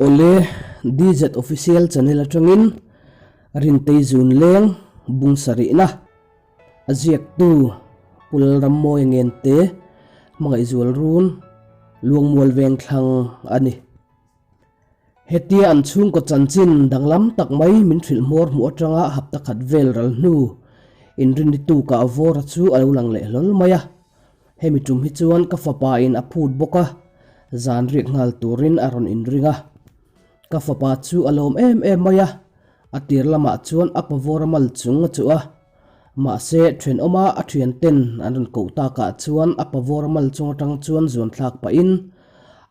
Awle, DZ Official Channel atangin Rintei Zun Leng bung sarihna a ziaktu Pu Lalrammawia Ngente Hmangaihzual Run Luangmual Vengthlang a ni. Hetia an chhungkaw chanchin danglam tak mai min hrilh hmawr hmuh atanga hapta khat vel ral hnu inrinni tukah Vawra chu a lo lang leh hlawl mai a. Hemi tum hi chuan ka fapa in a phut bawk a, zan riak nghal turin a rawn inring a. Ka fapa chu a lawm em em mai a, a tir lamah chuan a pavawra mal chung a chuh a. Mahse, thenawma a thianten an rawn koh takah chuan a pavawr mal chung atang chuan zuan thlak pahin,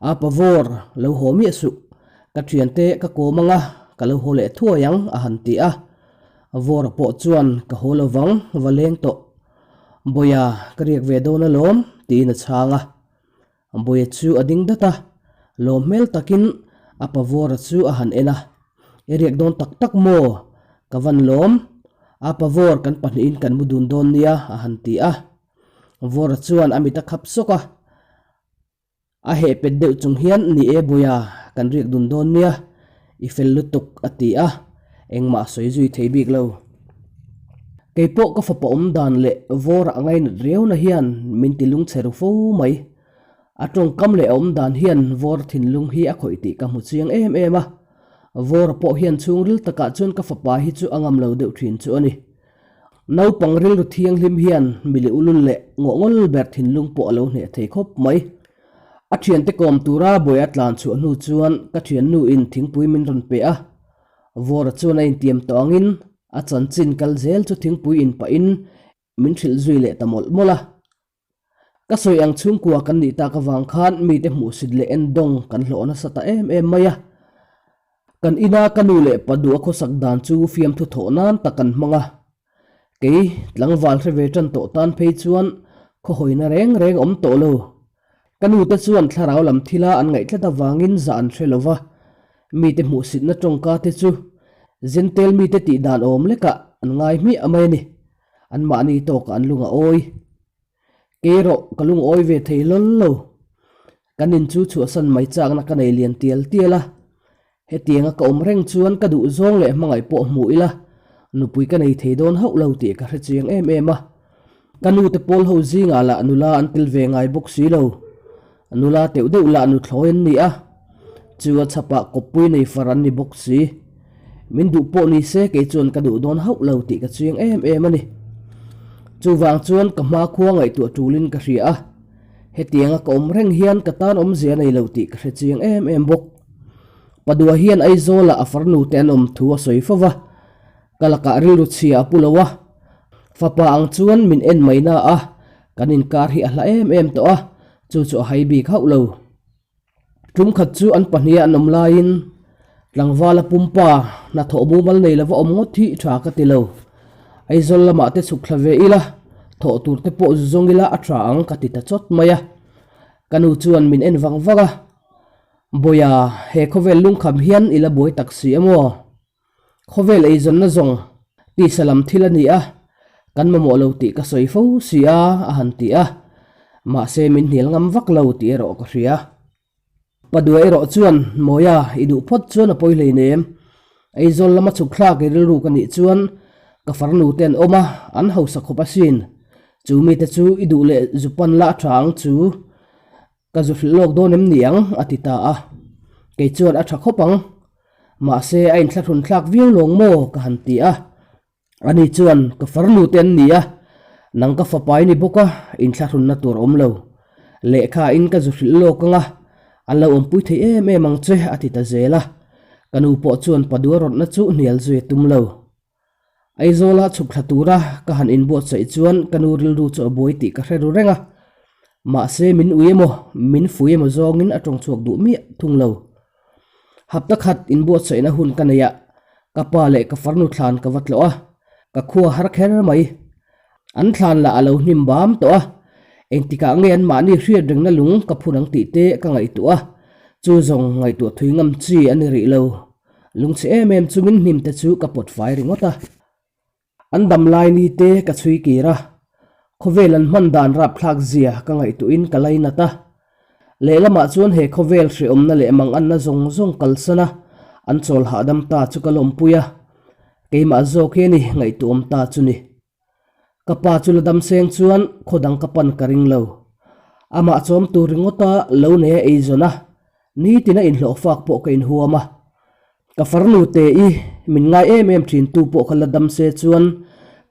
A pavawr, lo haw miah suh. Ka thiante ka kawm anga, ka lo haw leh thuai ang, a han ti a. Vawra pawh chuan, Ka haw lo vang, va leng tawh. Bawia, ka riak ve dawn alawm, tiin a chhang a. Bawia chu a ding dat a, lawm hmel takin a pavawra chu a han en a, I riak dawn tak tak maw? Ka van lawm, a pavawr kan pahnihin kan mu dun dawn nia a han ti a. Vawra chuan a mit a khap sawk a, a heh pet deuh chung hian Ni e Bawia, kan riak dun dawn nia, i fel lutuk a ti a, engmah a sawi zui thei bik lo. Kei pawh ka fapa awm dan leh vawrah a ngainat riauna hian min ti lungchhe ru fo mai. A tawngkam leh a awm dan hian vawr thinlung hi a khawih tih ka hmu chiang em em a. Vawra pawh hian chhungril takah chuan ka fapa hi chu a ngam lo deuh thin chu a ni. Naupang rilru thianghlim hian mili ulul leh ngawhngawl ber thinlung pawh a lo hneh thei khawp mai. A thiante kawm tura buai a tlan chhuah hnu chuan ka thiannu in thingpui min rawn pe a. Vawra chuan a intiam tawh angin a chanchin kal zel chu thingpui in pahin min hrilh zui leh ta mawlh mawlh a. Ka sawi ang chhungkua kan nih tak avang khan mite hmuhsit leh endawng kan hlawh nasa ta em em mai a. Kan ina ka nu leh pa duh a khawsak dan chu fiamthu thawh nan tak kan hmang a. Kei tlangval hre ve tan tawh tan phei chuan khawhawina reng reng awm tawh lo. Ka nute chuan thlarau lam thila an ngaih tlat avangin zah an hre lo va, mite hmuhsitna tawngka te chu Zentel mite tih dan awm lekah an ngai hmiah mai a ni. Anmahni tawkah an lung a awi. Kei erawh ka lung awi ve thei hlawl lo. Kan in chu chhuahsan mai chakna ka nei lian tial tial a. Hetianga ka awm reng chuan ka duh zawng leh hmangaih pawh hmu ila, nupui ka nei thei dawn hauh lo tih ka hre chiang em em a. Ka nute pawl ho zingah lah nula an tel ve ngai bawk si lo. Nula teuh deuh lah nuthlawi an ni a, chu a chhapah kawppui nei far an ni bawk si. Min duh pawh ni se kei chuan ka duh dawn hauh lo tih ka chiang em em a ni. Chuvang chuan ka hmakhua ngaihtuah tulin ka hria a, hetianga ka awm reng hian ka tan awmzia nei lo tih ka hre chiang em em bawk. Padua hian Aizawlah a farnu te an awm thu a sawi fo va, ka lakah rilru chhia a pu lo a, fapa ang chuan min en mai na a, kan inkar hi a hla em em tawh a, chu chu a hai bik hauh lo. Tum khat chu an pahniha an awm laiin tlangvala pumpa hnathawh mumal nei lova awm ngawt hi tha ka ti lo. Aizawl lamah te chhuk thla ve ila, thawh tur te pawh zu zawng ila a tha ang ka ti ta chawt mai a. Ka nu chuan min en vang vang a, Bawia, he khawvel lungkham hian i la buai tak si emaw? Khawvel eizawnna zawng tisa lam thil a ni a, kan mamawh lo tih ka sawi fo si a, a han ti a. Mahse min hnial ngam vak lo tih erawh ka hria. Padua erawh chuan, Mawia, i duh phawt chuan a pawi hleinem. Aizawl lama chhuk thlak i rilru ka nih chuan ka farnu te an awm a, an hausa khawp asin. Chu mite chu i duh leh zu pan la a tha ang chu. Ka zu hrilh lawk dawn em ni ang? a ti ta a. Kei chuan a tha khawp ang. Mahse a inthlahrun thlak viau lawng maw? ka han ti a. Ani chuan ka farnu te an ni a, nang ka fapa i ni bawk a, inthlahrunna tur awm lo. Lehkha in ka zu hrilh lawk ang a, an lo awmpui thei em em ang che a ti ta zel a. Ka nu pawh chuan Padua rawtna chu hnial zui a tum lo. Aizawla chhuk thla tura ka han inbuatsaih chuan ka nu rilru chu a buai tih ka hre ru reng a, mahse min ui emaw min fui emaw zawngin a tawng chhuak duh miah thung lo. Hapta khat inbuatsaihna hun ka nei a, ka pa leh ka farnu thlan ka va tlawh a, ka khua har kher mai. An thlan lah a lo hnim bam tawh a, engtikah nge anmahni hriat rengna lung ka phun ang tih te ka ngaihtuah a, chu zawng ngaihtuah thui ngam chi a ni rih lo. Lungchhe em em chungin hnim te chu ka pawt fai ringawt a. An dam lai ni te ka chhui kir a, khawvel an hman dan rapthlak zia ka ngaihtuahin ka lainat a. Lehlamah chuan he khawvel hrehawmna leh manganna zawng zawng kalsan a, an chawl hahdam ta chu ka lawmpui a. Keimah zawk hi a ni ngaihtuahawm ta chu ni. Ka pa chu la dam seng chuan khaw dang ka pan ka ring lo. Amah chawm tur ringawta lo nei a eizawn a, nitin a inhlawh fak pawh ka inhuam a. Ka farnu te i min ngai em em thin tu pawh kha la dam se chuan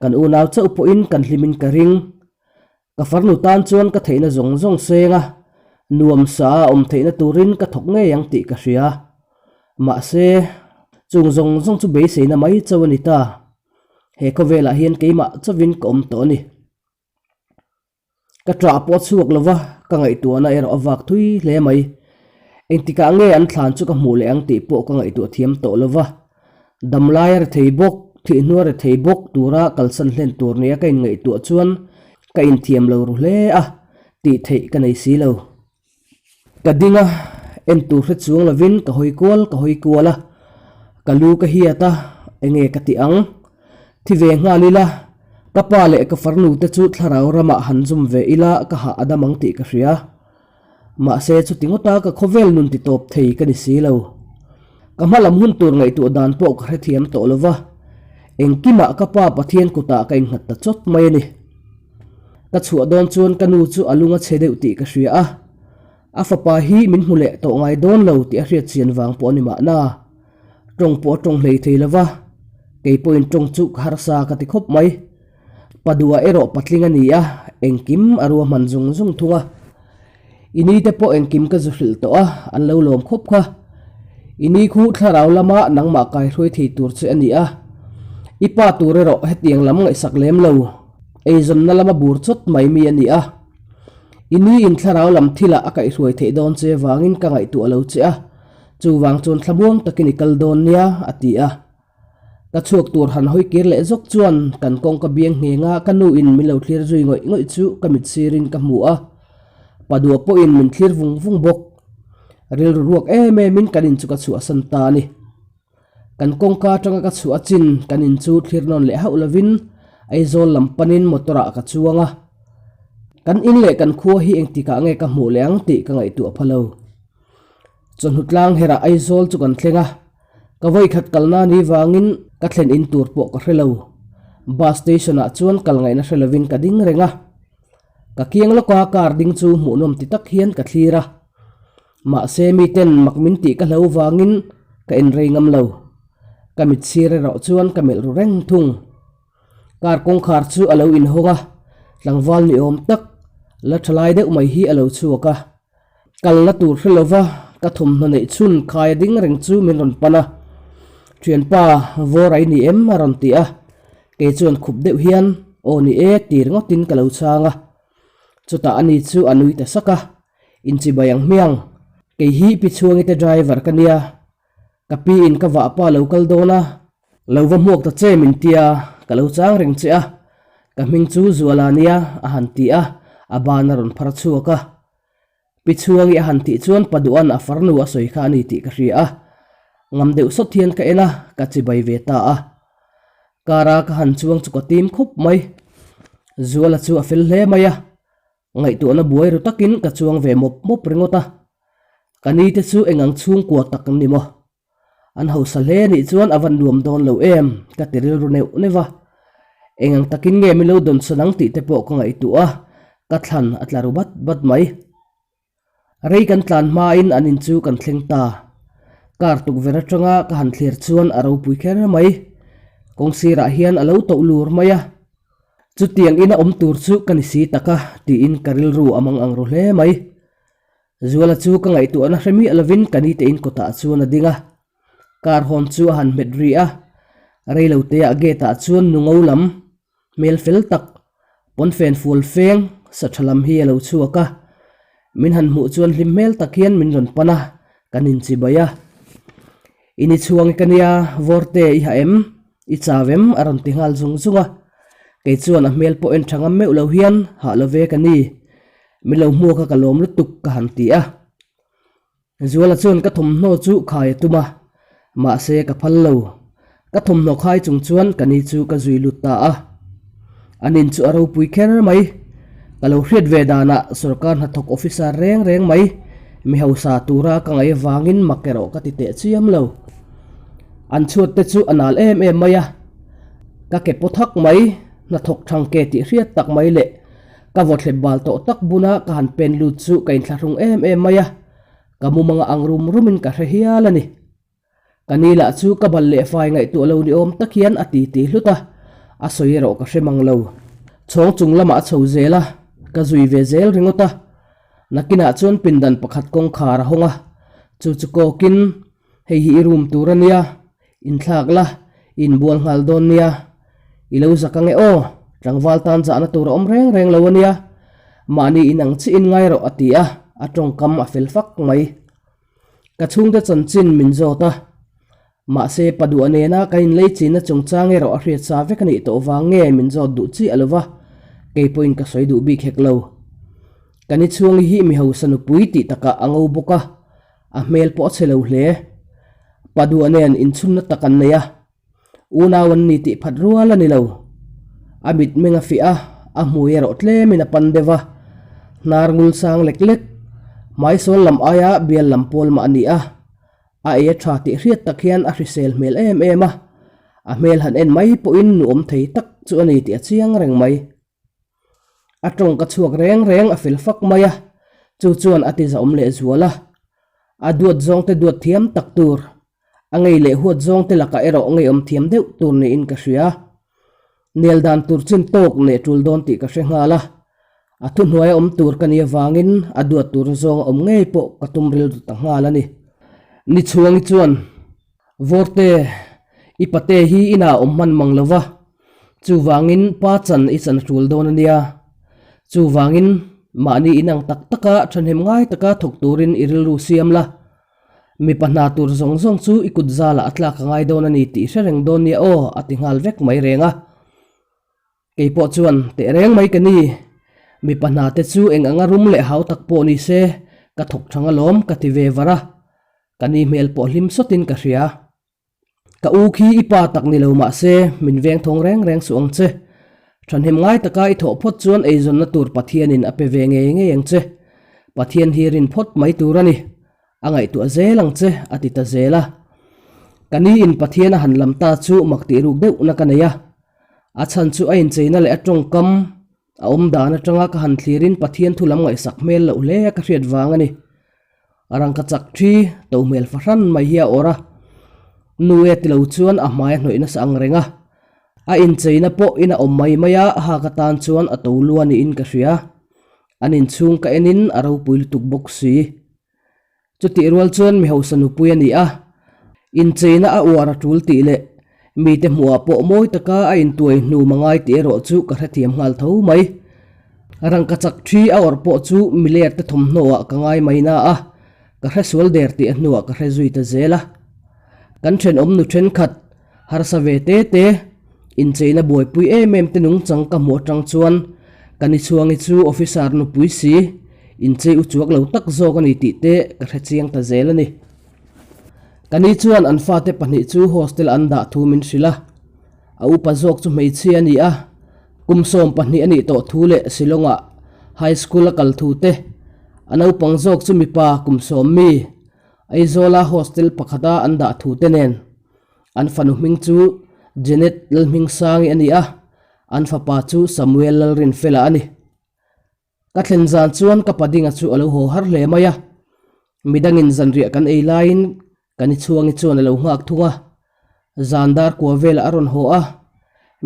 kan unau chauh pawhin kan hlimin ka ring. Ka farnu tan chuan ka theihna zawng zawng seng a, nuam sa a awm theihna turin ka thawk ngei ang tih ka hria. Mahse, chung zawng zawng chu beiseina mai chauh a ni ta. He khawvelah hian keimah chauhin ka awm tawh a ni. Ka ṭah pawh a chhuak lo va, ka ngaihtuahna erawh a vak thui hle mai. Engtikah nge an thlan chu ka hmuh leh ang tih pawh ka ngaihtuah thiam tawh lo va. Damlai a rethei bawk, thihnu a rethei bawk tura kalsan hlen tur nia ka inngaihtuah chuan ka inthiam lo ru hle a, tih theih ka nei si lo. Ka ding a, en tur hre chuang lovin ka hawi kual ka hawi kual a, ka lu ka hiat a, enge ka tih ang? Thi ve nghal ila, ka pa leh ka farnu te chu thlarau ramah han zum ve ila ka hah a dam ang tih ka hria. Mahse chuti ngawta ka khawvel nun ti tawp thei ka ni si lo. Ka hma lam hun tur ngaihtuah dan pawh ka hrethiam tawh lo va, engkimah ka pa Pathian kutah ka innghat ta chawt mai a ni. Ka chhuah dawn chuan ka nu chu a lung a chhe deuh tih ka hria a, a fapa hi min hmu leh tawh ngai dawn lo tih a hriat chian vang pawh a ni mahna. Tawng pawh a tawng hlei thei lo va, kei pawhin tawng chu ka harsa ka ti khawp mai. Padua erawh patling a ni a, engkim a ruahman zung zung thung a. I ni te pawh engkim ka zu hrilh tawh a, an lo lawm khawp kha. I ni khu thlarau lama nangmah kaihruai thei tur che a ni a. I pa tur erawh hetiang lam ngaihsak lem lo, eizawnna lama bur chawt mai mi a ni a. I ni in thlarau lam thilah a kaihruai theih dawn che vangin ka ngaihtuah lo che a, chuvang chuan thlamuang takin i kal dawn nia, a ti a. Ka chhuak tur han hawi kir leh zawk chuan kan kawngka biang ngheng a ka nu in min lo thlir zui ngawih ngawih chu ka mit sir in ka hmu a, Padua pawh in min thlir vung vung bawk. Rilru ruak em em in kan in chu ka chhuahsan ta a ni. Kan kawngka atanga ka chhuah chin kan in chu thlir nawn leh hauh lovin Aizawl lam panin motor ah ka chuang a. Kan in leh kan khua hi engtikah nge ka hmuh leh ang tih ka ngaihtuah pha lo. Chawhnu tlang herah Aizawl chu kan thleng a, ka vawikhat kalna ni vangin ka thlen in tur pawh ka hre lo. Bus station ah chuan kal ngaihna hre lovin ka ding reng a, ka kiang lawka car ding chu hmuhnawm ti tak hian ka thlir a. Mahse miten mak min tih ka hlo vangin ka inrei ngam lo. Ka mit sir erawh chuan ka melh ru reng thung. Car kawngkhar chu a lo inhawng a, tlangval ni awm tak la tha lai deuh mai hi a lo chhuak a. Kalna tur hre lova ka thawmhnaw neih chhun khai a ding reng chu min rawn pan a, Thianpa, vawr a i ni em? a rawn ti a, kei chuan khup deuh hian, Aw ni e, ti ringawtin ka lo chhang a. Chutah ani chu a nui ta sak a, Inchibai ang hmiang, kei hi Pi Chhuangi te driver ka nia, ka pi in ka vahpa lo kal dawn a, lo va hmuak ta che min tia, ka lo chang reng che a, ka hming chu Zuala nia, a han ti a, a ban a rawn phar chhuak a. Pi Chhuangi a han tih chuan Paduan a farnu a sawi kha a ni tih ka hria a, ngam deuh sawt hian ka en a, ka chibai ve ta a. Car-a ka han chuang chu ka tim khawp mai. Zuala chu a fel hle mai a, ngaihtuahna buai ru takin ka chuang ve mawp mawp ringawt a. Ka ni te chu eng ang chhungkua tak ni maw? An hausa hle nih chuan a van nuam dawn lo em? Ka ti rilru neuh neuh a. Eng ang takin nge min lo dawnsawn ang tih te pawh ka ngaihtuah a, ka thlan a tla ru bat bat mai. Rei kan tlan hmain an in chu kan thleng ta. Car tukverh atanga ka han thlir chuan a ropui kher mai. Kawng sirah hian a lo toh lur mai a. Chutiang ina awm tur chu ka ni si tak a tiin ka rilru a mang ang ru hle mai. Zuala chu ka ngaihtuahna hre miah lovin ka nite in kawtah chuan a ding a, car hawn chu a han hmet ri a, reiloteah gate ah chuan nu ngo lam, hmel fel tak, pawnfen fual feng, sa tha lam hi a lo chhuak a, min han hmuh chuan hlim hmel tak hian min rawn pan a, kan inchibai a. I ni chhuang i ka nia, Vawrte i ha em? I chau em? a rawn ti nghal zung zung a, kei chuan a hmel pawh en tha ngam meuh lo hian hah lo ve ka ni. Min lo hmuak a ka lawm lutuk ka han ti a. Zuala chuan ka thawmhnaw chu khai a tum a, mahse ka phal lo. Ka thawmhnaw khai chung chuan ka ni chu ka zui lut ta a. An in chu a ropui kher mai. Ka lo hriat ve danah sorkar hnathawk officer reng reng mai. Mi hausa tura ka ngaih avangin mak erawh ka ti teh chiam lo. An chhuat te chu a nal em em mai a, ka ke paw thak mai, hnathawk thang ke tih hriat tak mai leh ka vawthlep bal tawh tak buna ka han pen lut chu ka inthlahrung em em mai a, ka mumanga ang rum rumin ka hre hial a ni. Ka ni lah chu ka bal leh fai ngaihtuah lo ni awm tak hian a ti ti hlut a, a sawi erawh ka hre mang lo. Chhawng chung lamah a chho zel a, ka zui ve zel ringawt a. Nakinah chuan pindan pakhat kawngkhar a hawng a, chu chu kawkin, Hei hi i room tur a nia, inthlak la, i inbual nghal dawn nia. I lo zak ange aw, tlangval tan zahna tur a awm reng reng lo a nia. Mahni inang chiah in ngai rawh a ti a, a tawngkam a fel fak mai. Ka chhungte chanchin min zawt a, mahse Padua nena kan inlei chinna chungchang erawh a hriat sa vek a nih tawh vang nge min zawt duh chiah lo va, kei pawhin ka sawi duh bik hek lo. Ka ni chhuangi hi mi hausa nupui tih takah a ngo bawk a, a hmel pawh a chhe lo hle. Padua nen inchhunna tak an nei a. Unau an ni tih phat rual a ni lo. A mitmeng a fiah a, a hmui erawh tlemin a pan deuh a. Hnar ngul sang lek lek, hmaisawl lam aia bial lam pawl mah a ni a. A ei a tha tih hriat tak hian a hrisel hmel em em a. A hmel han en mai pawhin nuam thei tak chu a ni tih a chiang reng mai. A tawng ka chhuak reng reng a fel fak mai a, chu chuan a ti zahawm leh zual a. A duat zawngte duat thiam tak tur, a ngei leh huat zawngte lakah erawh ngeiawm thiam deuh tur niin ka hria. Nel dan tur chin tawk leh tul dawn tih ka hre nghal a, a thuhnuaia awm tur ka nih avangin a duat tur zawnga awm ngei pawh ka tum rilru ta nghal a ni. Ni chhuangi chuan. Vawrte, i pate hi inah awm hman mang lo va, chuvangin pa chan i chan a tul dawn a nia. Chuvangin mahni inang tak taka thahnem ngai taka thawk turin i rilru siam la. Mipa hna tur zawng zawng chu i kut zalah a tlak a ngai dawn a ni tih hre reng dawn nia aw, a ti nghal vek mai reng a. Kei pawh chuan teh reng mai ka ni. Mipa hna te chu eng anga rum leh hau tak pawh ni se, ka thawk thang alawm ka ti ve var a. Ka ni hmel pawh hlim sawtin ka hria. Ka u khi i pa tak ni lo mah se, min veng thawng reng reng suh ang che. Thahnem ngai taka i thawh phawt chuan eizawnna tur Pathianin a pe ve ngei ngei ang che. Pathian hi rin phawt mai tur a ni. A ngaihtuah zel ang che, a ti ta zel a. Ka ni in Pathian a han lam ta chu mak tih ruk deuhna ka nei a. A chhan chu a incheina leh a tawngkam a awm dan atanga ka han thlirin Pathian thu lam ngaihsak hmel loh hle a ka hriat vang a ni. Rangka chak thi to hmel fahran mai hi a awrh a, nu e tilo chuan a hmai a hnawih nasa ang reng a. A incheina pawh in a awm mai mai a, a hak atan chuan a to lua niin ka hria. An inchhung ka enin a ropui lutuk bawk si. Chutih rual chuan mi hausa nupui a ni a, incheina a uar a tul tih leh mite hmuhah pawh mawi taka a intuai hnum a ngai tih erawh chu ka hrethiam nghal tho mai. Rangka chak thi a awrh pawh chu miler te thawmhnawah ka ngai mai na a, ka hre sual der tih a hnuah ka hre zui ta zel a. Kan thenawm nu thenkhat Harsa ve te te, incheina buaipui em em te nungchang ka hmuh atang chuan ka ni chhuangi chu officer nupui si, inchei u chuak lo tak zawk a ni tih te ka hre chiang ta zel a ni. Ka ni chuan an fate pahnih chu hostel an dah thu min hrilh a, a upa zawk chu hmeichhia a ni a, kum 12 a nih tawh thu leh Shillong-ah high school a kal thu te, a naupang zawk chu mipa kum sawm mi, Aizawla hostel pakhata an dah thu te nen. An fanu hming chu Janet Lalhmingsangi a ni a, an fapa chu Samuel Lalrinfela a ni. Ka thlen zan chuan ka padinga chu a lo haw har hle mai a, midangin zanriah kan ei laiin ka ni chhuangi chuan a lo nghak thung a, zan dar kua velah a rawn haw a,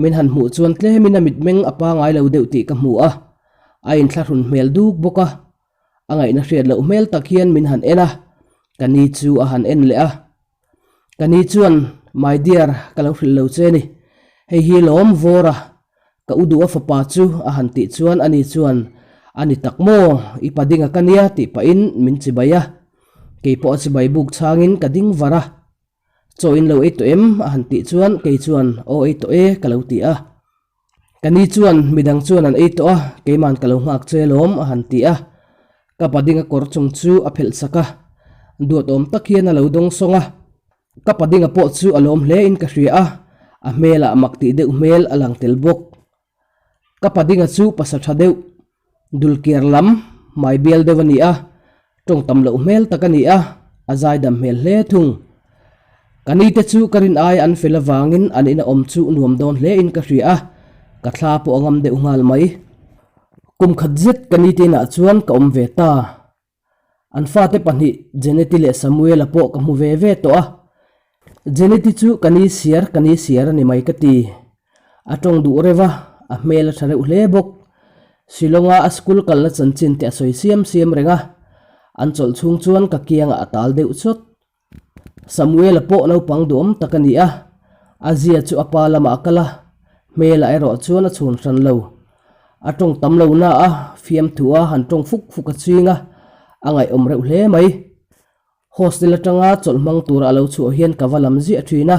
min han hmuh chuan tlemin a mitmeng a pangai lo deuh tih ka hmu a, a inthlahrun hmel duk bawk a. A ngaihna hriat loh hmel tak hian min han en a, ka ni chu a han en leh a. Ka ni chuan, My dear, ka lo hrilh lo che ni. Hei hi lawm vawr a, ka u duh a fapa chu a han tih chuan ani chuan, A ni tak maw, i pa dinga ka nia tih pahin min chibai a. Kei pawh a chibai buk changin ka ding var a. Chaw in lo ei tawh em? a han tih chuan kei chuan, Aw ei tawh e ka lo ti a. Ka ni chuan midang chuan an ei tawh a, keiman ka lo nghak che alawm a han ti a. Ka padinga kawr chung chu a phelh sak a, duat awm tak hian a lo dawng sawng a. Ka padinga pawh chu a lawm hle in ka hria a, a hmelah mak tih deuh hmel a lang tel bawk. Ka padinga chu pasa tha deuh, dulkiar lam, hmai bial deuh a ni a. Tawng tam loh hmel tak a ni a, a zaidam hmel hle thung. Ka ni te chu ka rin ai an fel avangin an ina awm chu nuam dawn hle in ka hria a, ka thla pawh a ngam deuh nghal mai. Kum khat zet ka ni te inah chuan ka awm ve ta. An fate pahnih Jeneti leh Samuela pawh ka hmu ve ve tawh a. Jeneti chu ka ni siar ka ni siar a ni mai ka ti. A tawng duh reuh a, a hmel a tha reuh hle bawk. Shillong-a a school kalna chanchin te a sawi siam siam reng a, an chawlh chhung chuan ka kiangah a tal deuh chawt. Samuela pawh naupang duhawm tak a ni a, a zia chu a pa lamah a kal a, hmelah erawh chuan a chhun hran lo. A tawng tam lo na a, fiamthu a han tawng fuk fuk a ching a, a ngaihawm reuh hle mai. Hostel atanga chawlh hmang tura a lo chhuah hian ka va lam ziah thin a,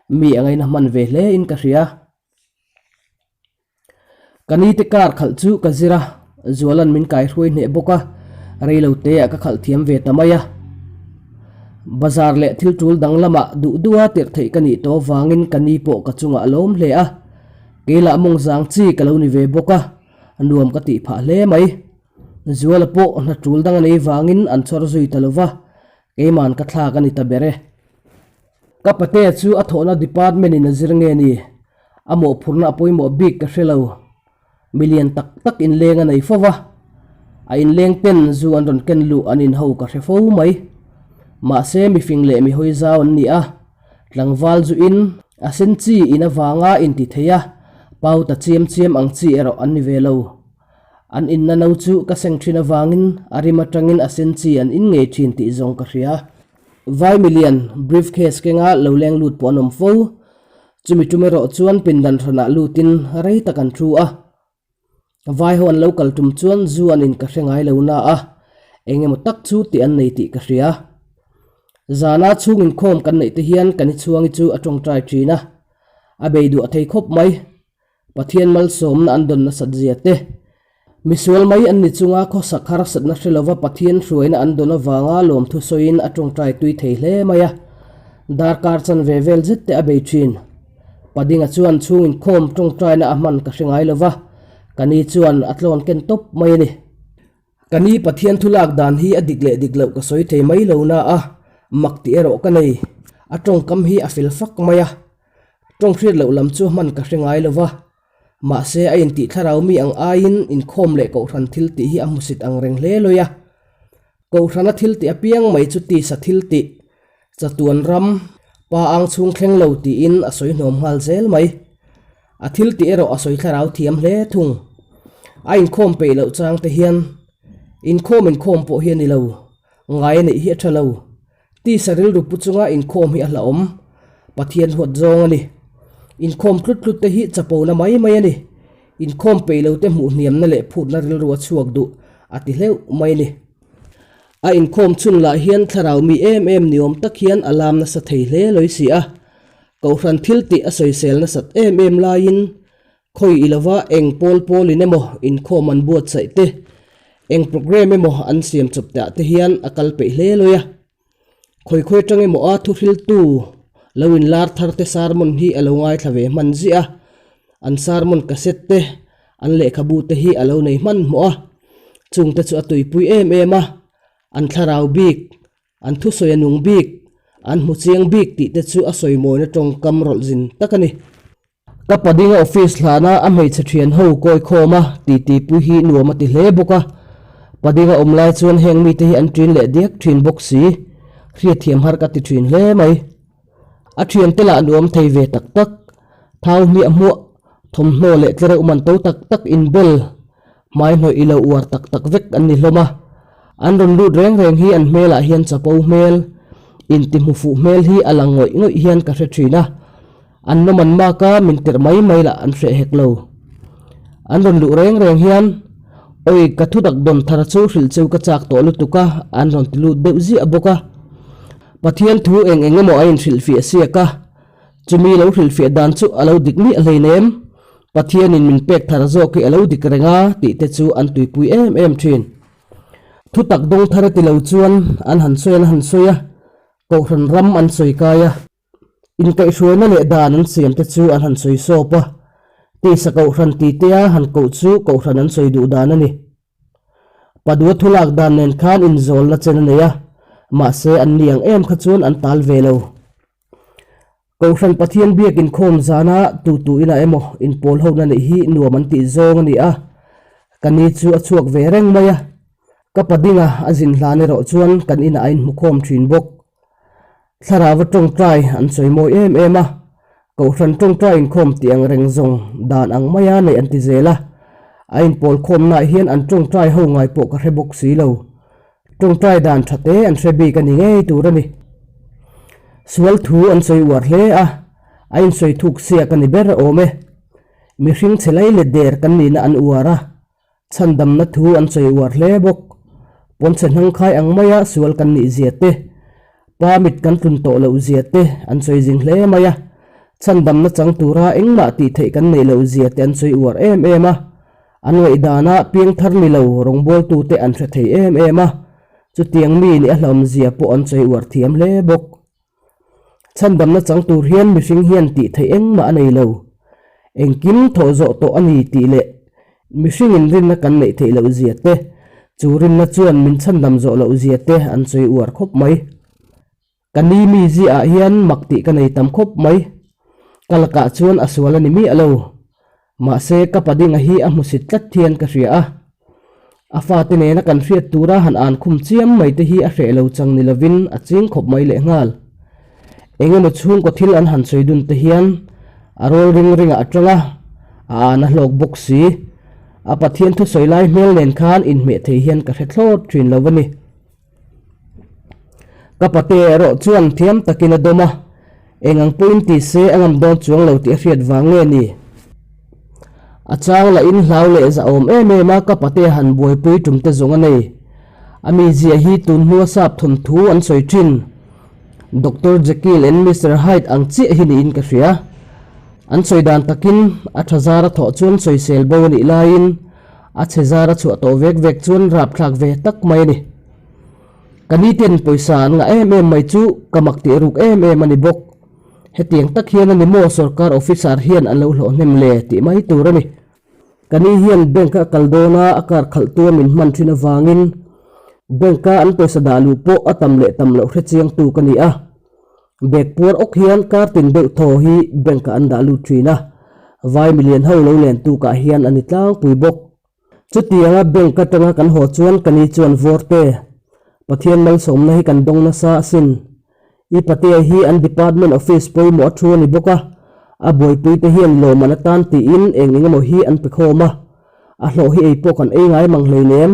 mi a ngaina hman ve hle in ka hria. Ka nite car khalh chu ka zir a, Zualan min kaihruai hneh bawk a, reilo te ah ka khalh thiam ve ta mai a. Bazar leh thil tul dang lamah duh duha tirh theih ka nih tawh avangin ka ni pawh ka chungah a lawm hle a, kei lah mawng zang chi ka lo ni ve bawk a, nuam ka tih phah hle mai. Zuala pawh hna tul dang a nei vangin an chhawr zui ta lo va, keiman ka thlak a ni ta ber e. Ka patea chu a thawhna department in a zir nge ni? A mawhphurhna a pawimawh bik ka hre lo. Milian tak tak inleng a nei fo va, a inleng ten zu an rawn ken luh an inho ka hre fo mai. Mahse mifing leh mi hawi zau an ni a, tlangval zu in a sen chi in avanga inti thei a, pau ta chiam chiam ang chi erawh an ni ve lo. An inna no chu ka seng thin avangin a rim atangin a sen chi an in ngei thin tih zawng ka hria. Vai milian briefcase kenga lo leng lut pawh an awm fo. Chumi tum erawh chuan pindan hranah lutin rei tak an thu a. Vai ho an lo kal tum chuan zu an in ka hre ngai lo na a, eng emaw tak chu tih an nei tih ka hria. Zana chhung inkhawm kan neih te hian kan i chhuangi chu a tawngtai thin a, a bei duah thei khawp mai. Pathian malsawmna an dawn nasat zia te, misual mai an ni chunga khawsak harsatna hre lova Pathian hruaina an dawn avanga lawmthu sawiin a tawngtai tui thei hle mai a, darkar chanve vel zet te a bei thin. Padinga chuan chhung inkhawm tawngtaina a hman ka hre ngai lova, ka ni chuan a tlawn ken tawp mai a ni. Ka ni Pathian thu lak dan hi a dik leh dik loh ka sawi thei mai lo na a, mak tih erawh ka nei. A tawngkam hi a fel fak mai a, Tawng hriat loh lam chu hman ka hre ngai lo va, mahse a intih thlarau mi ang aiin inkhawm leh kohhran thil tih hi a hmusit ang reng hle lawi a. Kohhrana thil tih apiang mai chu tisa thil tih, chatuan ram, pa ang chhung thleng lo tiin a sawi hnawm nghal zel mai. A thil tih erawh a sawi thlarau thiam hle thung. A inkhawm peih loh chang te hian inkhawm inkhawm pawh hi a ni lo, ngai a neih hi a tha lo. Tisa rilru pu chunga inkhawm hi a hlauhawm. Pathian huat zawng a ni. Inkhawm tlut tlut te hi chapona mai mai a ni. Inkhawm peih lo te hmuh hniamna leh phutna rilru a chhuak duh a ti hleuh mai a ni. A inkhawm chhun lah hian thlarau mi em em ni awm tak hian a lam nasa thei hle lawi si a. Kohhran thil tih a sawisel nasat em em laiin Khawi i lova eng pawl pawlin emaw inkhawm an buatsaih te, eng programme emaw an siam chawp te ah te hian a kal peih hle lawi a. Khawi khawi atang emaw a thuhriltu lo inlar thar te sermon hi a lo ngaithla ve hman ziah a, an sermon cassette te, an lehkhabu te hi a lo nei hmanhmawh a, chungte chu a tuipui em em a, an thlarau bik An thusawi a nung bik, an hmu chiang bik tih te chu a sawi mawina tawngkam rawlh zin tak a ni. Ka padinga office hlana a hmeichhe thian ho kawi khawm a, titi pui hi nuam a ti hle bawk a. Padinga awm lai chuan heng mite hi an ṭin leh diak ṭhin bawk si, hriatthiam har ka ti ṭhin hle mai. A thiante lah nuam thei ve tak tak, thau hmiah hmuah, thawmhnaw leh tlereuh man to tak tak inbel, hmai hnawih i lo uar tak tak vek an ni hlawm a. An rawn lut reng reng hi an hmelah hian chapo hmel, intihmu fuh hmel hi a lang ngawih ngawih hian ka hre thin a. An nawm an mak a, min tirh mai mai lah an hreh hek lo. An rawn luh reng reng hian, Awi, ka thudak dawn thar chu hrilh cheu ka chak tawh lutuk a, an rawn ti lut deuh ziah bawk a. Pathian thu eng eng emaw a inhrilhfiah siak a, chumi lo hrilhfiah dan chu a lo dik miah hleinem. Pathianin min pek thar zawk hi a lo dik reng a tih te chu an tuipui em em thin. Thutak dawng thar a ti lo chuan an han sawi an han sawi a, Kohhran ram an sawi kai a, inkaihhruaina leh dan an siam te chu an han sawi sawp a, tisa Kohhran ti tea han koh chu Kohhran an sawi duh dan a ni. Padua thu lak dan nen khan inzawlna chen a nei a, mahse an ni ang em kha chuan an tal ve lo. Kohhran Pathian biak inkhawm zana tu tu inah emaw inpawl hona neih hi nuam an tih zawng a ni a, ka ni chu a chhuak ve reng mai a, ka padinga a zin hlan erawh chuan kan inah a inhmukhawm thin bawk. Thlarau a tawngtai an sawi mawi em em a, Kohhran tawngtai inkhawm tih ang reng zawng dan ang maia neih an ti zel a, a inpawl khawmnaah hian an tawngtai ho ngai pawh ka hre bawk si lo. Tawngtai dan tha te an hre bik a ni ngei tur a ni. Sual thu an sawi uar hle a, a insawi thuk siak a ni ber awm e. Mihring chhe lai let der kan nihna an uar a, Chhandamna thu an sawi uar hle bawk. Pawnchhe hnangkhai ang maia sual kan nih zia te, pa mit kan tlun tawh loh zia te an sawi zing hle mai a. Chhandamna chang tura engmah tih theih kan neih loh zia te an sawi uar em em a. An ngaihdanah piangthar ni lo rawngbawltute an hre thei em em a. Chutiang mi nih a hlauhawm zia pawh an sawi uar thiam hle bawk. Chhandamna chang tur hian mihring hian tih theih engmah a nei lo. Engkim thawh zawh tawh a ni tih leh mihring inrinna kan neih theih loh zia te, chu rinna chuan min chhandam zawh loh zia te an sawi uar khawp mai. Ka ni mi ziah ah hian mak tih ka nei tam khawp mai. Ka lakah chuan a sual a ni miah lo. Mahse ka padinga hi a hmusit tlat hian ka hria a. A fate nena kan hriat tura han an khum chiam mai te hi a hreh lo chang ni lovin a ching khawp mai lehnghal. Eng emaw chhungkaw thil an han sawi dun te hian a rawl ring ringah a tang a, a an a hlawk bawk si. A Pathian thusawi lai hmel nen khan inhmeh thei hian ka hre thlawt thin lo a ni. Ka pate erawh chuan thiam takin a dawm a, eng ang pawhin ti se a ngam dawn chuang lo tih a hriat vang nge ni? A chang lahin hlau leh zahawm em em a ka pate han buaipui tum te zawng a nei. A mizia hi tun hnua sap thawnthu an sawi thin. Doctor Jekyll and Mister Hyde ang chiah hi niin ka hria. An sawi dan takin a tha zar a thawh chuan sawisel bo a nih laiin A chhe zar a chhuah tawh vek vek chuan rapthlak ve tak mai a ni. Ka niten pawisa an ngah em em mai chu ka mak tih ruk em em a ni bawk. Hetiang tak hian a ni maw sorkar officer hian an lo hlawh hnem le tih mai tur a ni. Ka ni hian bank a kal dawn a, a car khalh tua min hman thin avangin bank a an pawisa dah luh pawh a tam leh tam loh hre chiangtu ka ni a. Bag puar awk hian kar tin deuh thaw hi bank ah an dah lut thin a, vai milian ho lo len tukah hian a ni tlangpui bawk. Chutianga bank atanga kan haw chuan ka ni chuan Vawrte, Pathian malsawmna hi kan dawng nasa asin. I patea hi an department office pawimawh a thu a ni bawk a, a buaipuite hian lawmman atan tiin eng eng emaw hi an pe khawm a, a hlawh hi ei pawh kan ei ngai mang hleinem.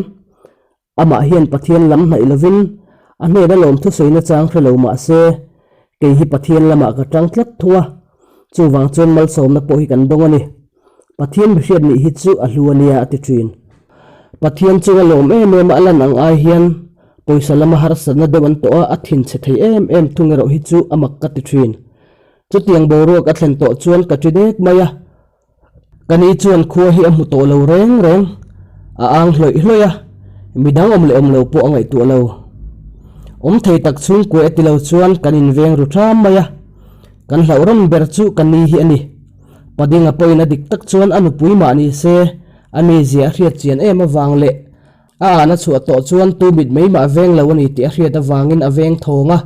Amah hian Pathian lam hnaih lovin a hnena lawmthu sawina chang hre lo mah se, kei hi Pathian lamah ka tang tlat thung a, chuvang chuan malsawmna pawh hi kan dawng a ni. Pathian mihriat nih hi chu a hlu a nia a ti thin. Pathian chunga lawm em em a lan ang ai hian pawisa lama harsatna deuh an tawh a, a thinchhe thei em em thung erawh hi chu a mak ka ti thin. Chutiang boruak a thlen tawh chuan ka ṭi dek mai a. Ka ni chuan khua hi a hmu tawh lo reng reng, a ang hlawih hlawih a, midang awm leh awm lo pawh a ngaihtuah lo. Awm thei tak chhungkuai a ti lo chuan kan inveng ru ṭham mai a, kan hlauh rawn ber chu ka ni hi a ni. Padinga pawhin a dik tak chuan a nupui mah ni se, a mizia a hriat chian em avang leh a ahna chhuah tawh chuan tu mit mai mah veng lo a ni tih a hriat avangin a veng thawng a,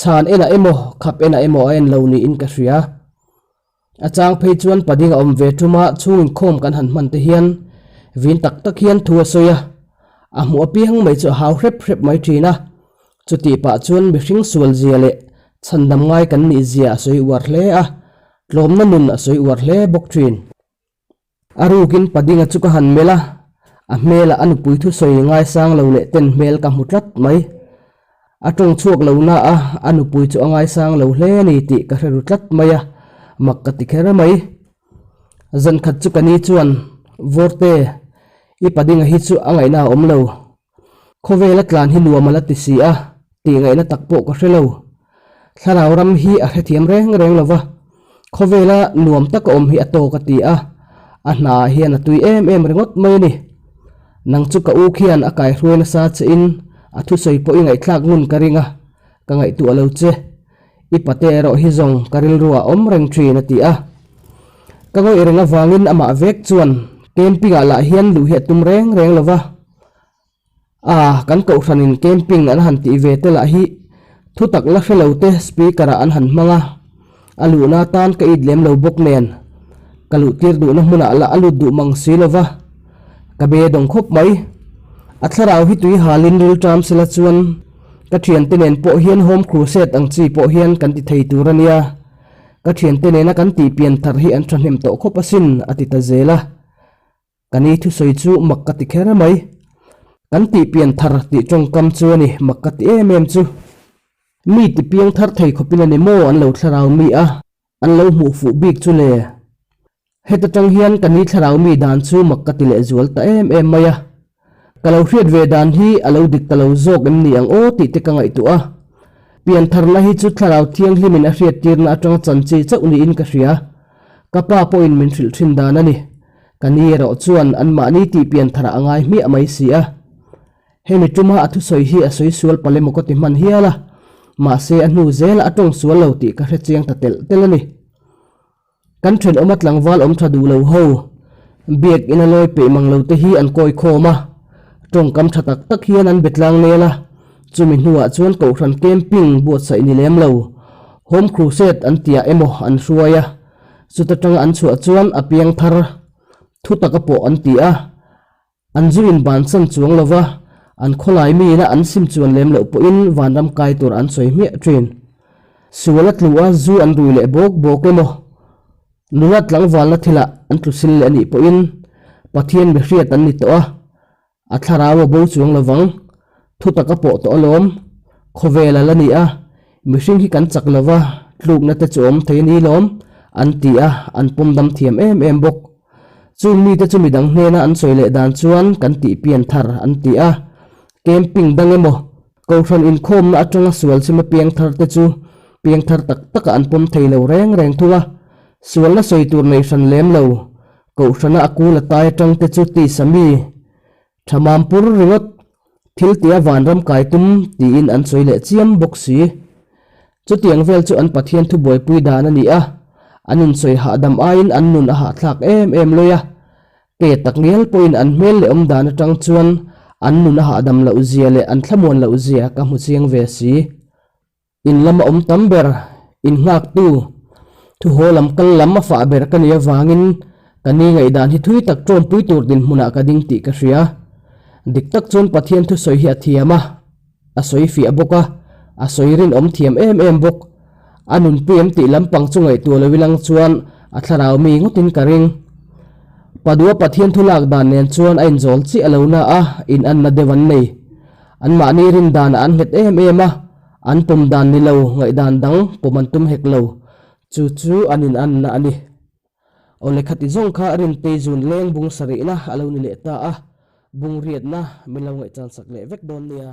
chhan enah emaw khap enah emaw a en lo niin ka hria. A chang phei chuan pading a awm ve ṭuma chhung inkhawm kan han hman te hian vin tak tak hian thu a sawi a, a hmuh apiang mai chu a hau hrep hrep mai ṭhin a, chutih pah chuan mihring sual zia leh chhandam ngai kan nih zia a sawi uar hle a, tlawmna nun a sawi uar hle bawk ṭhin. A rukin padinga chu ka han melh a, a hmelah a nupui thusawi ngaisang lo leh ten hmel ka hmu tlat mai. A tawng chhuak lo na a, a nupui chu a ngaisang lo hle a ni tih ka hre ru tlat mai a, mak ka ti kher mai. Zankhat chu ka ni chuan, Vawrte, i padinga hi chu a ngaihna a awm lo. Khawvela tlan hi nuam a la ti si a, tih ngaihna tak pawh ka hre lo. Thlarau ram hi a hrethiam reng reng lo va, khawvela nuam taka awm hi a tawk a ti a, a hnaah hian a tui em em ringawt mai a ni. Nang chu ka u khian a kaihruai nasa che in a thusawi pawh i ngaihthlak ngun ka ring a, ka ngaihtuah lo che. I pate erawh hi zawng ka rilruah a awm reng thin a ti a. Ka ngawih reng avangin amah vek chuan camping ah lah hian luh hi a tum reng reng lo va. A, kan kohhranin camping an han tih ve te lah hi thutak la hre lo te speaker ah an han hmang a, a luhna atan ka it lem lo bawk nen ka luh tir duhna hmunah lah a lut duh mang si lo va, ka be dawng khawp mai. A thlarau hi tui halin ril ṭam sela chuan ka ṭhiante nen pawh hian home crusade ang chi pawh hian kan ti thei tur a nia, ka ṭhiante nena kan tih pian thar hi an ṭhahnem tawh khawp asin a ti ta zel a. Ka ni thusawi chu mak ka ti kher mai. Kan tih pian thar tih tawngkam chu a ni mak ka ti em em chu. Mi ti piang thar thei khawpin a ni maw an lo thlarau mi a, an lo hmuh fuh bik chu le. Heta tang hian ka ni thlarau mi dan chu mak ka ti leh zual ta em em mai a. Ka lo hriat ve dan hi a lo dik ta lo zawk em ni ang aw tih te ka ngaihtuah a. Piantharna hi chu thlarau thianghlimin a hriattirna atanga chanchi chauh niin ka hria. Ka pa pawhin min hrilh thin dan a ni. Ka ni erawh chuan anmahni tih piantharah a ngai hmiah mai si a. Hemi tuma a thusawi hi a sawi sual palh emaw ka ti hman hial a, mahse a hnu zelah a tawng sual lo tih ka hre chiang ta telh telh a ni. Kan thenawma tlangval awm tha duh lo ho, biak ina lawi peih mang lo te hi an kawi khawm a, tawngkam tha tak tak hian an be tlang nel a, chumi hnuah chuan Kohhran camping buatsaih ni lem lo, Home Crusade an tiah emaw an hruai a, chuta tanga an chhuah chuan a piang thar thu taka pawh an ti a. An zu in bansan chuang lova, an khawlai miin a an sim chuan lem loh pawhin vanram kai tur an sawi hmiah thin. Sual a tlu a, zu an rui leh bawk bawk emaw, nula tlangvalna thilah an tlu sil leh a nih pawhin Pathian mi hriat an ni tawh a, a thlarau a bo chuang lovang, thu tak a pawh tawh alawm, khawvel a la ni a, mihring hi kan chak lova, tlukna te chu awm thei a ni lawm, an ti a, an pawm dam thiam em em bawk. Chung mite chu midang hnena an sawi leh dan chuan kan tih pian thar an ti a, camping dang emaw, kohhran inkhawmna atanga sual chima piang thar te chu piang thar tak takah an pawm thei lo reng reng thung a, sualna sawi tur nei hran lem lo, kohhrana a kul a tai atang te chu tisa mi Tha mampur ringawt thil tia vanram kai tum tiin an sawi leh chiam bawk si. Chutiang vel chu an Pathian thu buaipui dan a ni a, an insawi hahdam aiin an nun a hahthlak em em lawih a. Ke tak ngial pawhin an hmel leh awm dan atang chuan an nun a hahdam loh zia leh an thlamuan loh zia ka hmu chiang ve si. In lama awm tam ber, in nghaktu, thuhaw lam kal lam a fah ber ka nih avangin ka ni ngaihdan hi thui tak tawmpui tur dinhmunah ka ding tih ka hria. Dik tak chuan Pathian thusawi hi a thiam a, a sawi fiah bawk a, a sawi rinawm thiam em em bawk. A nunpui em tih lampang chu ngaihtuah lo ilang chuan a thlarau mi ngawtin ka ring. Padua Pathian thu lak dan nen chuan a inzawl chiah lo na a, inanna deuh an nei. Anmahni rin danah an nghet em em a, an pawm dan ni lo, ngaihdan dang pawm an tum hek lo. Chu chu an inanna a ni. Aw lehkhati zawng kha Rintei zun leng bung sarihna a lo ni leh ta a, bung riatna min lo ngaihchansak leh vek dawn nia.